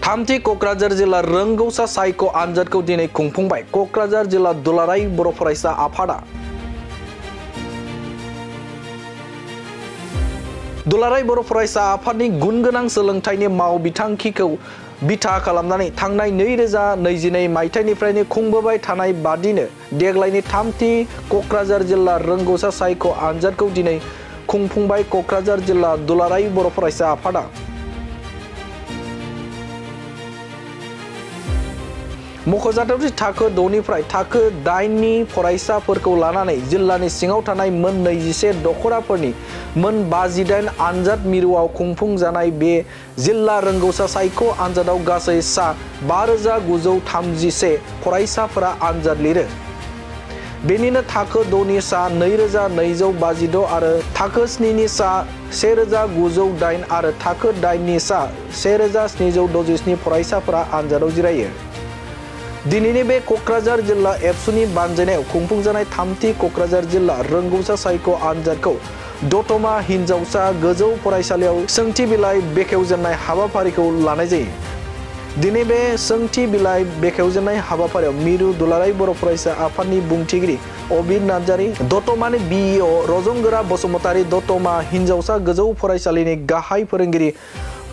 थामथि क'क्राझार जिल्ला रोंगौसा सायख' आनजादखौ दिनै खुंफुंबाय क'क्राझार जिल्ला दुलाराय बर' फरायसा आफादा। दुलाराय बर' फरायसा आफादनि गुनगोनां सोलोंथाइनि माव बिथांखिखौ बिथा खालामनानै थांनाय 2022 मायथाइनिफ्रायनो खुंबोबाय थानाय बादिनो देग्लायनि थामथि क'क्राझार जिल्ला रोंगौसा सायख' आनजादखौ दिनै खुंफुंबाय क'क्राझार जिल्ला दुलाराय बर' फरायसा आफादा। मख'जाथावदि थाखो 6निफ्राय थाखो 8नि फरायसाफोरखौ लानानै जिल्लानि सिङाव थानाय मोन 21 दख'राफोरनि मोन 58 आनजाद मिरुआव खुंफुंजानाय बे जिल्ला रोंगौसा सायख' आनजादाव गासै सा 5931 फरायसाफोरा आनजाद लिरो। बेनिनो थाखो 6नि सा 2256 आरो थाखो 7नि सा 1908 आरो थाखो 8नि सा 1767 फरायसाफोरा आनजादाव जिरायो। दिनैनि बे क'क्राझार जिल्ला एबसुनि बानजायनायाव खुंफुंजानाय थामथि क'क्राझार जिल्ला रोंगौसा सायख' आनजादखौ दतमा हिनजावसा गोजौ फरायसालियाव सोंथि बिलाइ बेखेवजेननाय हाबाफारिखौ लानाय जायो। दिनै बे सोंथि बिलाइ बेखेवजेननाय हाबाफारियाव मिरु दुलाराय बर' फरायसा आफादनि बुंथिगिरि अबिर नार्जारि, दतमानि बिइअ रजंगोरा बसुमतारि, दतमा हिनजावसा गोजौ फरायसालिनि गाहाय फोरोंगिरि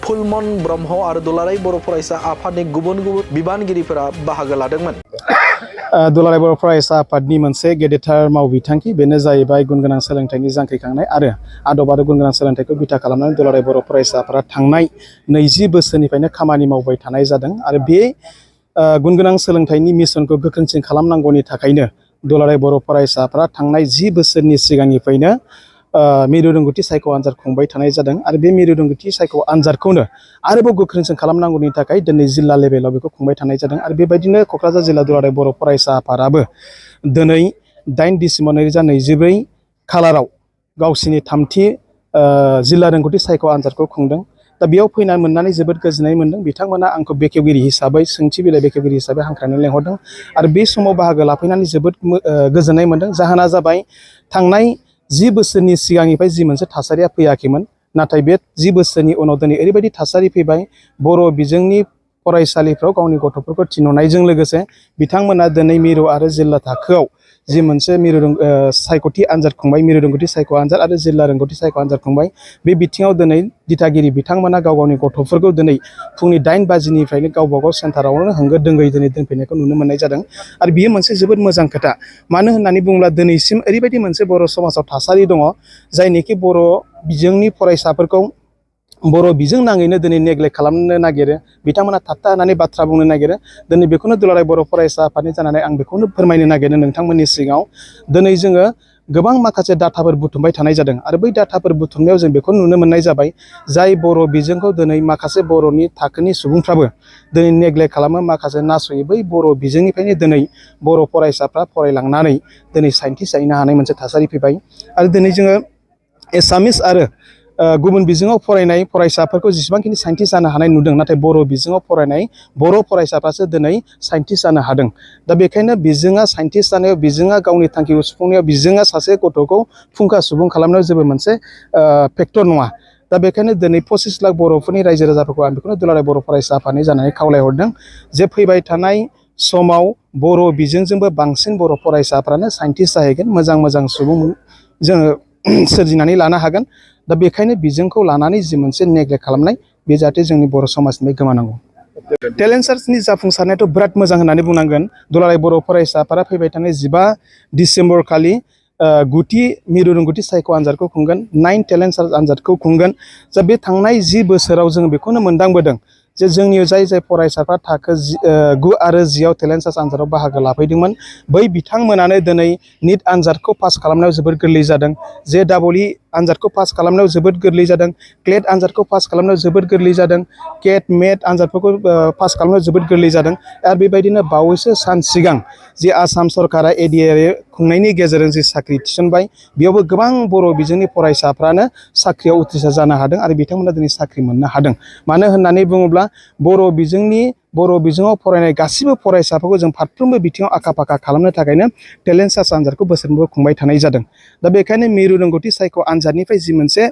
फुलमन ब्रह्म आरो दुलाराय बर' फरायसा आफादनि गुबुन गुबुन बिबानगिरिफोरा बाहागो लादोंमोन। दुलाराय बर' फरायसा आफादनि मोनसे गेदेरथार मावबिथांखि बेनो जाहैबाय गुनगोनां सोलोंथाइनि जांख्रिखांनाय आरो आदब आरो गुनगोनां सोलोंथाइखौ बिथा खालामनानै दुलाराय बर' फरायसा आफादा थांनाय 20 बोसोरनिफ्रायनो खामानि मावबाय थानाय जादों आरो बे गुनगोनां सोलोंथाइनि मिशनखौ गोख्रोंसिन खालामनांगौनि थाखायनो दुलाराय बर' फरायसा आफादा थांनाय 10 बोसोरनि सिगांनिफ्रायनो मिरु रोंगौथि सायख' आनजाद खुंबाय थानाय जादों आरो बे मिरु रोंगौथि सायख' आनजादखौनो आरोबाव गोख्रोंसिन खालामनांगौनि थाखाय दिनै जिल्ला लेभेलाव बेखौ खुंबाय थानाय जादों आरो बेबायदिनो क'क्राझार जिल्ला दुलाराय बर' फरायसा आफादाबो दिनै 8 डिसेम्बर 2024 खालाराव गावसिनि थामथि जिल्ला रोंगौथि सायख' आनजादखौ खुंदों। दा बेयाव फैना मोननानै जोबोद गोजोननाय मोनदों। बिथांमोना आंखौ बेखेवगिरि हिसाबै सोंथि बिलाइ बेखेवगिरि हिसाबै हांख्रायनानै लेंहरदों आरो बे समाव बाहागो लाफैनानै जोबोद गोजोननाय मोनदों। जाहोना जाबाय थांनाय 10 बोसोरनि सिगांनिफ्राय जि मोनसे थासारिया फैयाखैमोन, नाथाय बे 10 बोसोरनि उनाव दिनै ओरैबायदि थासारि फैबाय बर' बिजोंनि फरायसालिफ्राव गावनि गथ'फोरखौ थिनहरनायजों लोगोसे बिथांमोना दिनै मिरु आरो जिल्ला थाखोआव जि मोनसे मिरु सायख'थि आनजाद खुंबाय, मिरु रोंगौथि सायख' आनजाद आरो जिल्ला रोंगौथि सायख' आनजाद खुंबाय। बे बिथिङाव दिनै दिथागिरि बिथांमोना गाव गावनि गथ'फोरखौ दिनै फुंनि 8 बाजिनिफ्रायनो गावबा गाव सेन्टारावनो होंगो दोंगोयै दिनै दोनफैनायखौ नुनो मोननाय जादों आरो बियो मोनसे जोबोद मोजां खोथा। मानो होननानै बुङोब्ला दिनैसिम ओरैबायदि मोनसे बर' समाजाव थासारि दङ जायनिखि बर' बिजोंनि फरायसाफोरखौ बर' बिजों नाङैनो दिनै नेग्लेक्ट खालामनो नागिरो, बिथांमोना थाबथा होनानै बाथ्रा बुंनो नागिरो। दिनै बेखौनो दुलाराय बर' फरायसा आफादनि जानानै आं बेखौनो फोरमायनो नागिरदों नोंथांमोननि सिगाङाव। दिनै जोङो गोबां माखासे डाटाफोर बुथुमबाय थानाय जादों आरो बै डाटाफोर बुथुमनायाव जों बेखौ नुनो मोननाय जाबाय जाय बर' बिजोंखौ दिनै माखासे बर'नि थाखोनि सुबुंफ्राबो दिनै नेग्लेक्ट खालामो, माखासे नासयो। बै बर' बिजोंनिफ्रायनो दिनै बर' फरायसाफ्रा फरायलांनानै दिनै साइन्टिस्ट जाहैनो हानाय मोनसे थासारि फैबाय आरो दिनै जोङो एसामिस आरो गुबुन बिजोङाव फरायनाय फरायसाफोरखौ जेसेबांखिनि साइन्टिस्ट जानो हानाय नुदों, नाथाय बर' बिजोङाव फरायनाय बर' फरायसाफ्रासो दिनै साइन्टिस्ट जानो हादों। दा बेखायनो बिजोङा साइन्टिस्ट जानायाव, बिजोङा गावनि थांखिखौ सुफुंनायाव, बिजोङा सासे गथ'खौ फुंखा सुबुं खालामनायाव जेबो मोनसे फेक्टर नङा। दा बेखायनो दिनै 25 लाख बर'फोरनि रायजो राजाफोरखौ आं बेखौनो दुलाराय बर' फरायसा आफादनि जानानै खावलायहरदों जे फैबाय थानाय समाव बर' बिजोंजोंबो बांसिन बर' फरायसाफ्रानो साइन्टिस्ट जाहैगोन, मोजां मोजां सुबुं जोङो सोरजिनानै लानो हागोन। दा बेखायनो बिजोंखौ लानानै जि मोनसे नेग्लेक्ट खालामनाय बे जाहाथे जोंनि बर' समाजनिफ्राय गोमानांगौ। टेलेन्ट सार्चनि जाफुंसारनायाथ' बिराद मोजां होननानै बुंनांगोन। दुलाराय बर' फरायसा आफादा फैबाय थानाय 15 डिसेम्बर खालि 9थि मिरु रोंगौथि सायख' आनजादखौ खुंगोन, 9 टेलेन्ट सार्च आनजादखौ खुंगोन। जा बे थांनाय 10 बोसोराव जों बेखौनो मोनदांबोदों जे जोंनि जाय फरायसाफ्रा थाखो 9 आरो 10आव टेलेन्ट सार्च आनजादाव बाहागो लाफैदोंमोन, बै बिथांमोनानो दिनै निट आनजादखौ पास खालामनायाव जोबोद गोरलै जादों, JEE आनजादखौ पास खालामनायाव जोबोद गोरलै जादों, क्लेट आनजादखौ पास खालामनायाव जोबोद गोरलै जादों, केट मेट आनजादफोरखौ पास खालामनायाव जोबोद गोरलै जादों। आरो बेबायदिनो बावैसो सान सिगां जे आसाम सरकारा ADRE खुंनायनि गेजेरजों जि साख्रि थिसनबाय, बेयावबो गोबां बर' बिजोंनि फरायसाफ्रानो साख्रियाव उथ्रिसार जानो हादों आरो बिथांमोना दिनै साख्रि मोननो हादों। मानो होननानै बुङोब्ला बर' बिजोङाव फरायनाय गासिबो फरायसाफोरखौ जों फारफ्रोमबो बिथिङाव आखा फाखा खालामनो थाखायनो टेलेन्ट सार्च आनजादखौ बोसोरफ्रोमबो खुंबाय थानाय जादों। दा बेखायनो मिरु रोंगौथि सायख' आनजादनिफ्राय जि मोनसे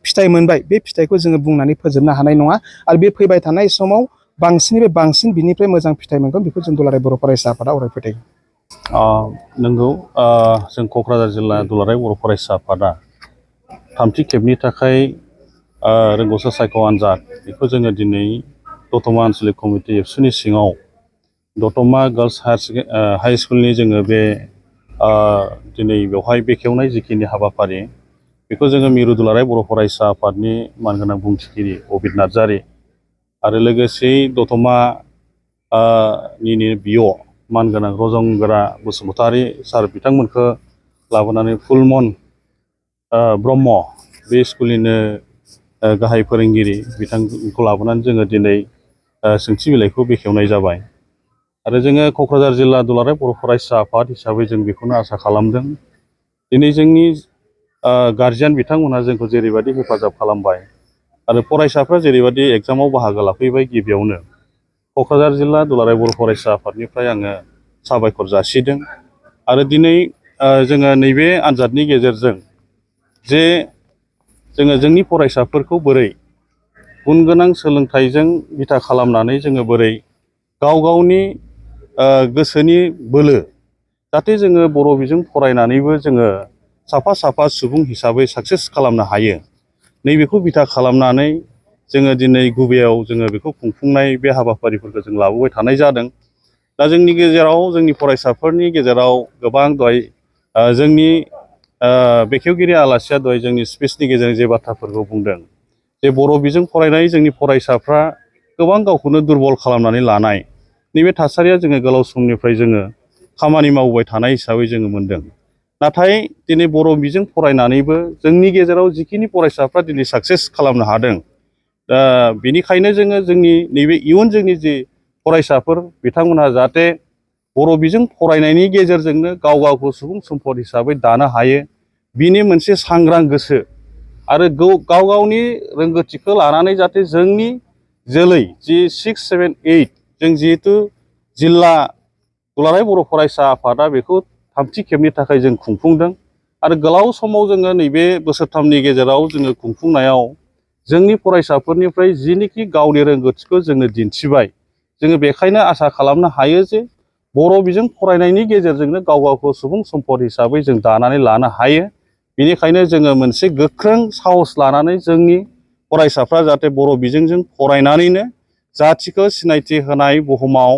फिथाइ मोनबाय, बे फिथाइखौ जोङो बुंनानै फोजोबनो हानाय नङा आरो बे फैबाय थानाय समाव बांसिननिफ्राय बांसिन बिनिफ्राय मोजां फिथाइ मोनगोन बेखौ जों दुलाराय बर' फरायसा आफादा अराय फोथायो। नंगौ जों क'क्राझार जिल्ला दुलाराय बर' फरायसा आफादा थामथि खेबनि थाखाय रोंगौसा सायख' आनजाद बेखौ जोङो दिनै दतमा आनसलिक कमिटि एबसुनि सिङाव दतमा गार्लस हाई स्कुलनि जोङो बे दिनै बेवहाय बेखेवनाय जिखिनि हाबाफारि बेखौ जोङो मिरु दुलाराय बर' फरायसा आफादनि मानगोनां बुंथिगिरि अबिद नार्जारि आरो लोगोसे दतमा निनो बिअ मानगोनां रजंगोरा बसुमतारी सार बिथांमोनखौ लाबोनानै फुलमन ब्रह्म बे स्कुलनिनो गाहाय फोरोंगिरि बिथांखौ लाबोनानै जोङो दिनै सोंथि बिलाइखौ बेखेवनाय जाबाय आरो जोङो क'क्राझार जिल्ला दुलाराय बर' फरायसा आफाद हिसाबै जों बेखौनो आसा खालामदों दिनै जोंनि गारजियान बिथांमोनहा जोंखौ जेरैबायदि हेफाजाब खालामबाय आरो फरायसाफ्रा जेरैबायदि एग्जामाव बाहागो लाफैबाय गिबियावनो क'क्राझार जिल्ला दुलाराय बर' फरायसा आफादनिफ्राय आङो साबायखर जासिदों आरो दिनै जोङो नैबे आनजादनि गेजेरजों जे जोङो जोंनि फरायसाफोरखौ बोरै गुन गोनां सोलोंथाइजों बिथा खालामनानै जोङो बोरै गाव गावनि गोसोनि बोलो जाहाथे जोङो बर' बिजों फरायनानैबो जोङो साफा साफा सुबुं हिसाबै साक्सेस खालामनो हायो नैबेखौ बिथा खालामनानै जोङो दिनै गुबैयाव जोङो बेखौ खुंफुंनाय बे हाबाफारिफोरखौ जों लाबोबाय थानाय जादों दा जोंनि गेजेराव जोंनि फरायसाफोरनि गेजेराव गोबां दहाय जोंनि बेखेवगिरि आलासिया दहाय जोंनि स्पिचनि गेजेरजों जे बाथ्राफोरखौ बुंदों जे बर' बिजों फरायनाय जोंनि फरायसाफ्रा गोबां गावखौनो दुरबल खालामनानै लानाय नैबे थासारिया जोङो गोलाव समनिफ्राय जोङो खामानि मावबाय थानाय हिसाबै जोङो मोनदों नाथाय दिनै बर' बिजों फरायनानैबो जोंनि गेजेराव जिखिनि फरायसाफ्रा दिनै साक्सेस खालामनो हादों दा बेनिखायनो जोङो जोंनि नैबे इयुन जोंनि जि फरायसाफोर बिथांमोनहा जाहाथे बर' बिजों फरायनायनि गेजेरजोंनो गाव गावखौ सुबुं सम्पद हिसाबै दानो हायो बिनि मोनसे सांग्रां गोसो आरो गाव गावनि रोंगौथिखौ लानानै जाहाथे जोंनि जोलै जि 6, 7, 8 जों जिहेथु जिल्ला दुलाराय बर' फरायसा आफादा बेखौ थामथि खेबनि थाखाय जों खुंफुंदों आरो गोलाव समाव जोङो नैबे बोसोरथामनि गेजेराव जोङो खुंफुंनायाव जोंनि फरायसाफोरनिफ्राय जिनिखि गावनि रोंगौथिखौ जोङो दिन्थिबाय जोङो बेखायनो आसा खालामनो हायो जे बर' बिजों फरायनायनि गेजेरजोंनो गाव गावखौ सुबुं सम्पद हिसाबै जों दानानै लानो हायो बेनिखायनो जोङो मोनसे गोख्रों साहस लानानै जोंनि फरायसाफ्रा जाहाथे बर' बिजोंजों फरायनानैनो जाथिखौ सिनायथि होनाय बुहुमाव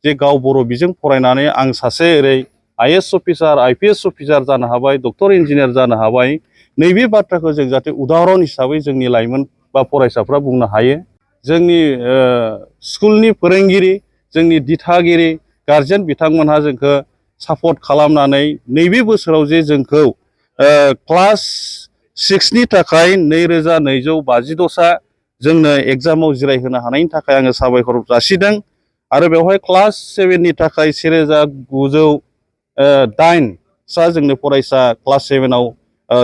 जे गाव बर' बिजों फरायनानै आं सासे ओरै IAS अफिसार IPS अफिसार जानो हाबाय डक्टर इन्जिनियार जानो हाबाय नैबे बाथ्राखौ जों जाहाथे उदाहरन हिसाबै जोंनि लाइमोन बा फरायसाफ्रा बुंनो हायो जोंनि स्कुलनि फोरोंगिरि जोंनि दिथागिरि गारजेन बिथांमोनहा जोंखौ सापर्ट खालामनानै नैबे बोसोराव जे जोंखौ क्लास 6नि थाखाय 2252सा जोंनो एग्जामाव जिरायहोनो हानायनि थाखाय आङो साबायखर जासिदों आरो बेवहाय क्लास 7नि थाखाय 1908सा जोंनो फरायसा क्लास 7आव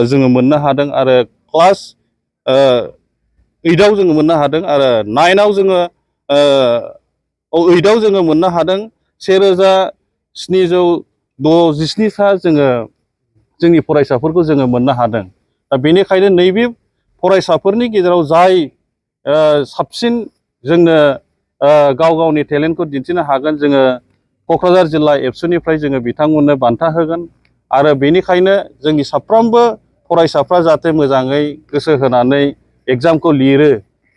जोङो मोननो हादों आरो क्लास 8आव जोङो मोननो हादों आरो 9आव जोङो 8आव जोङो मोननो हादों 1767सा जोङो जोंनि फरायसाफोरखौ जोङो मोननो हादों दा बेनिखायनो नैबे फरायसाफोरनि गेजेराव जाय साबसिन जोंनो गाव गावनि टेलेन्टखौ दिन्थिनो हागोन जोङो क'क्राझार जिल्ला एबसुनिफ्राय जोङो बिथांमोननो बान्था होगोन आरो बेनिखायनो जोंनि साफ्रोमबो फरायसाफ्रा जाहाथे मोजाङै गोसो होनानै एग्जामखौ लिरो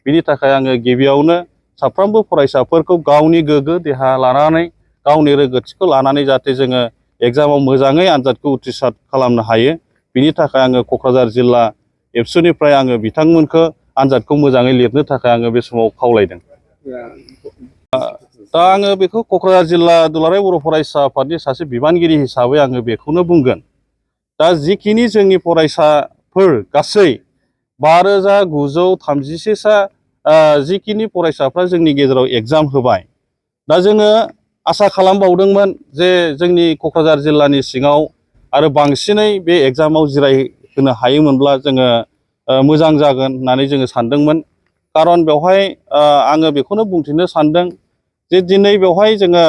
बिनि थाखाय आङो गिबियावनो साफ्रोमबो फरायसाफोरखौ गावनि गोग्गो देहा लानानै गावनि रोंगौथिखौ लानानै जाहाथे जोङो एग्जामाव मोजाङै आनजादखौ उथ्रिसार खालामनो हायो बिनि थाखाय आङो क'क्राझार जिल्ला एबसुनिफ्राय आङो बिथांमोनखौ आनजादखौ मोजाङै लिरनो थाखाय आङो बे समाव खावलायदों दा आङो बेखौ क'क्राझार जिल्ला दुलाराय बर' फरायसा आफादनि सासे बिबानगिरि हिसाबै आङो बेखौनो बुंगोन दा जिखिनि जोंनि फरायसाफोर गासै 5933सा जिखिनि फरायसाफ्रा जोंनि गेजेराव एग्जाम होबाय दा जोङो आसा खालामबावदोंमोन जे जोंनि क'क्राझार जिल्लानि सिङाव आरो बांसिनै बे एग्जामाव जिरायहोनो हायोमोनब्ला जोङो मोजां जागोन होननानै जोङो सानदोंमोन खारन बेवहाय आङो बेखौनो बुंथिनो सानदों जे दिनै बेवहाय जोङो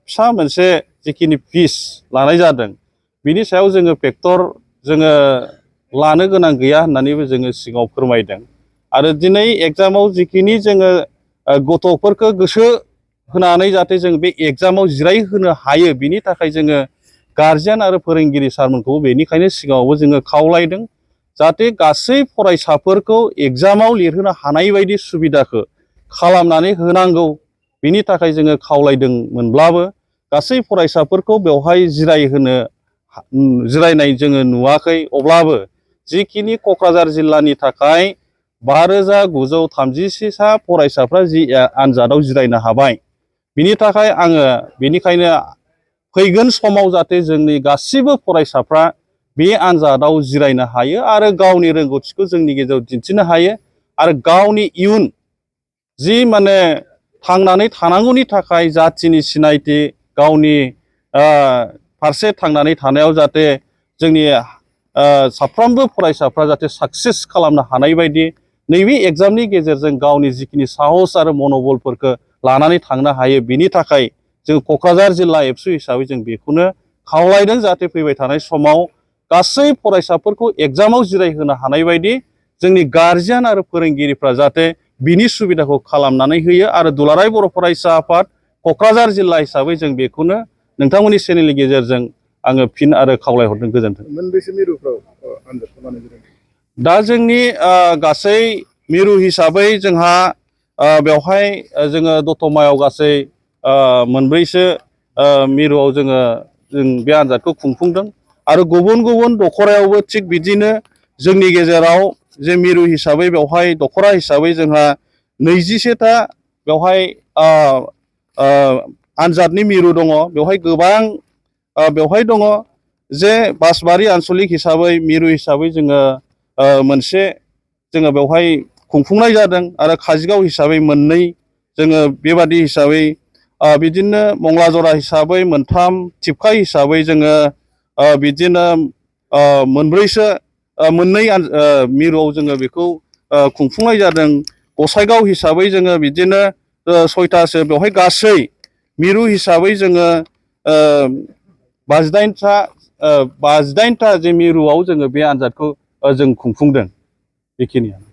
फिसा मोनसे जिखिनि फिस लानाय जादों बिनि सायाव जोङो फेक्टर जोङो लानो गोनां गैया होननानैबो जोङो सिगाङाव फोरमायदों आरो दिनै एग्जामाव जिखिनि जोङो गथ'फोरखौ गोसो होनानै जाहाथे जों बे एग्जामाव जिरायहोनो हायो बिनि थाखाय जोङो गार्जियान आरो फोरोंगिरि सारमोनखौ बेनिखायनो सिगाङावबो जोङो खावलायदों जाहाथे गासै फरायसाफोरखौ एग्जामाव लिरहोनो हानाय बायदि सुबिदाखौ खालामनानै होनांगौ बिनि थाखाय जोङो खावलायदोंमोनब्लाबो गासै फरायसाफोरखौ बेवहाय जिरायनाय जोङो नुवाखै। अब्लाबो जिखिनि क'क्राझार जिल्लानि थाखाय 5,937सा फरायसाफ्रा जि आनजादाव जिरायनो हाबाय बिनि थाखाय आङो बेनिखायनो फैगोन समाव जाहाथे जोंनि गासिबो फरायसाफ्रा बे आनजादाव जिरायनो हायो आरो गावनि रोंगौथिखौ जोंनि गेजेराव दिन्थिनो हायो आरो गावनि इयुन जि माने थांनानै थानांगौनि थाखाय जाथिनि सिनायथि गावनि फारसे थांनानै थानायाव जाहाथे जोंनि साफ्रोमबो फरायसाफ्रा जाहाथे साक्सेस खालामनो हानाय बायदि नैबे एग्जामनि गेजेरजों गावनि जिखिनि साहस आरो मन'बलफोरखौ लानानै थांनो हायो बिनि थाखाय जों क'क्राझार जिल्ला एबसु हिसाबै जों बेखौनो खावलायदों जाहाथे फैबाय थानाय समाव गासै फरायसाफोरखौ एग्जामाव जिरायहोनो हानाय बायदि जोंनि गार्जियान आरो फोरोंगिरिफ्रा जाहाथे बिनि सुबिदाखौ खालामनानै होयो आरो दुलाराय बर' फरायसा आफाद क'क्राझार जिल्ला हिसाबै जों बेखौनो नोंथांमोननि चेनेलनि गेजेरजों आङो फिन आरो खावलायहरदों। गोजोन्थों। मोनबेसे मिरुफ्राव आनजादखौ लानाय जादों? दा जोंनि गासै मिरु हिसाबै जोंहा बेवहाय जोङो दतमायाव गासै मोनब्रैसो मिरुआव जों बे आनजादखौ खुंफुंदों आरो गुबुन गुबुन दखरायावबो थिग बिदिनो जोंनि गेजेराव जे मिरु हिसाबै बेवहाय दखरा हिसाबै जोंहा 21था बेवहाय आनजादनि मिरु दङ। बेवहाय गोबां बेवहाय दङ जे बासबारि आन्सलिक हिसाबै मिरु हिसाबै जोङो मोनसे जोङो बेवहाय खुंफुंनाय जादों आरो काजलगाव हिसाबै मोननै जोङो बेबादि हिसाबै बिदिनो मंलाजरा हिसाबै मोनथाम थिपकाइ हिसाबै जोङो बिदिनो मोनब्रैसो मोननै मिरुआव जोङो बेखौ खुंफुंनाय जादों। गसाइगाव हिसाबै जोङो बिदिनो 6थासो बेवहाय गासै मिरु हिसाबै जोङो 58था जे मिरुआव जोङो बे आनजादखौ जों खुंफुंदों। बेखिनियानो।